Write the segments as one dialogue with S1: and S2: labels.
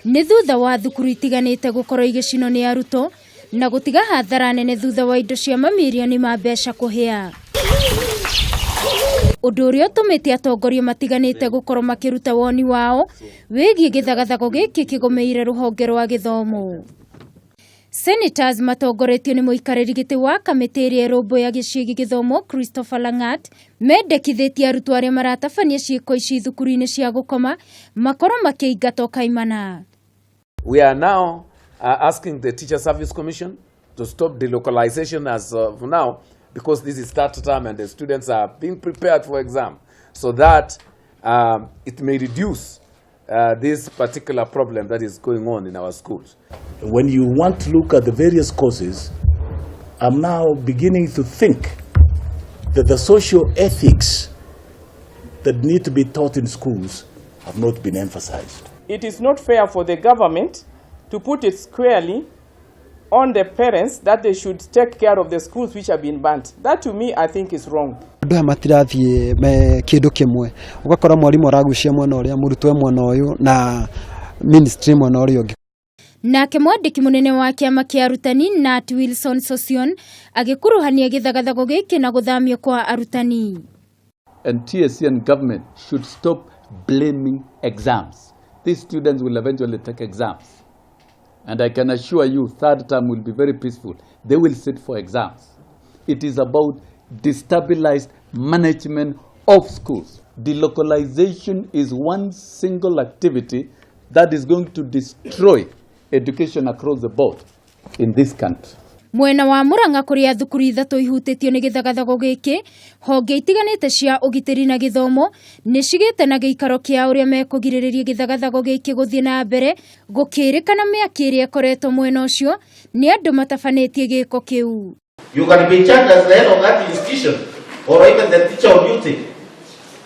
S1: Nĩ thutha wa thukuru itiganĩte gũkorwo igĩcinwo nĩ arutwo na gũtiga hathara nene thutha wa indo cia mamirioni ma mbeca kũhĩa. Ũndũ ũrĩa ũtũmĩte atongoria matiganĩte gũkorwo makĩruta woni wao wĩgiĩ gĩthagathago gĩkĩ kĩgũmĩire rũhonge rwa gĩthomo. Senators matongoretio nĩ mũikarĩri gĩtĩ wa kamĩtĩ ĩrĩa ĩrũmbũyagia ciĩgiĩ gĩthomo Christopher Lang'at mendekithĩtie arutwo arĩa maratabania ciĩko ici thukuru-inĩ cia gũkoma makorwo makĩingatwo kaimana.
S2: We are now asking the Teacher Service Commission to stop delocalization as of now, because this is start term and the students are being prepared for exam, so that it may reduce this particular problem that is going on in our schools.
S3: When you want to look at the various causes, I'm now beginning to think that the social ethics that need to be taught in schools have not been emphasized.
S4: It is not fair for the government to put it squarely on the parents that they should take care of the schools which have been burnt. That, to me, I think is wrong.
S5: Andũ aya matirathiĩ me kĩndũ kĩmwe, ũgakora mwarimũ aragucia mwena ũrĩa, mũrutwo e mwena ũyũ na ministry mwena ũrĩa ũngĩ.
S1: Nake mwandĩki mũnene wa kĩama kĩa arutani Nat Wilson Sosion agĩkuruhania gĩthagathago gĩkĩ na gũthamio kwa arutani.
S6: And TSC and government should stop blaming exams. These students will eventually take exams. And I can assure you, third term will be very peaceful. They will sit for exams. It is about destabilized management of schools. Delocalization is one single activity that is going to destroy education across the board in this country.
S1: Mwena wa Murang'a kũrĩa thukuru ithatũ ihutĩtio nĩ gĩthagathago gĩkĩ, honge itiganĩte cia ũgitĩri na gĩthomo nĩ cigĩte na gĩikaro kĩa ũrĩa mekũgirĩrĩria gĩthagathago gĩkĩ gũthiĩ na mbere, gũkĩrĩkana mĩaki ĩrĩa ĩkoretwo mwena ũcio nĩ andũ matabanĩtie gĩko kĩu.
S7: You can be charged as the head of that institution or even the teacher on duty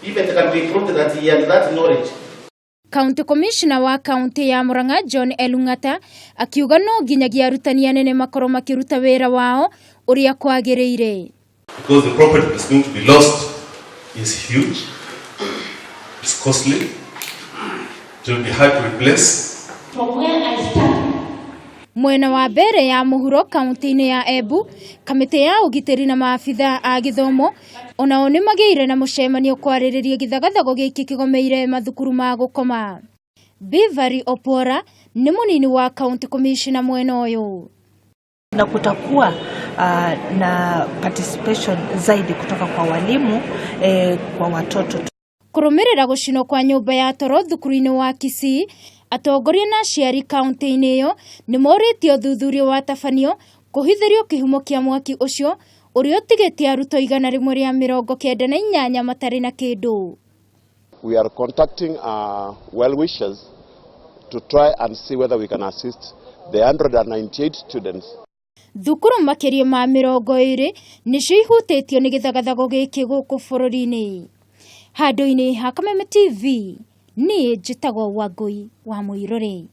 S7: if it can be proved that he had that knowledge.
S1: County Commissioner wa kaunti ya Murang'a John Elung'ata akiuga no nginyagia arutani anene makorwo makĩruta wĩra wao ũrĩa kwagĩrĩire.
S8: Because the property that's going to be lost is huge, it's costly, it will be hard to replace.
S9: From where I stand,
S1: Mwena wa mbere ya mũhuro kaunti-inĩ ya Embu, kamĩtĩ ya ũgitĩri na maabitha a gĩthomo onao nĩ magĩire na mũcemanio kwarĩrĩria gĩthagathago gĩkĩ kĩgomeire mathukuru ma gũkoma. Beverly Opora nĩ mũnini wa county commissioner mwena ũyũ.
S10: Na kutakuwa na participation zaidi kutoka kwa walimu kwa watoto.
S1: Kũrũmĩrĩra gũcinwo kwa nyũmba ya toro thukuru-inĩ wa Kisii, atongoria na aciari kaunti-inĩ ĩyo nĩ morĩtie ũthuthuria watabanio kũhithĩrio kĩhumo kĩa mwaki ũcio ũrĩa ũtigĩtie arutwo 198 matarĩ na kĩndũ.
S11: We are contacting well-wishers to try and see whether we can assist the 198 students.
S1: Thukuru makĩria ma 20 nĩcio ihutĩtio nĩ gĩthagathago gĩkĩ gũkũ bũrũri-inĩ. Handũ-inĩ ha Kameme TV, niĩ njĩtagwo Wangũi wa Mũirũrĩ.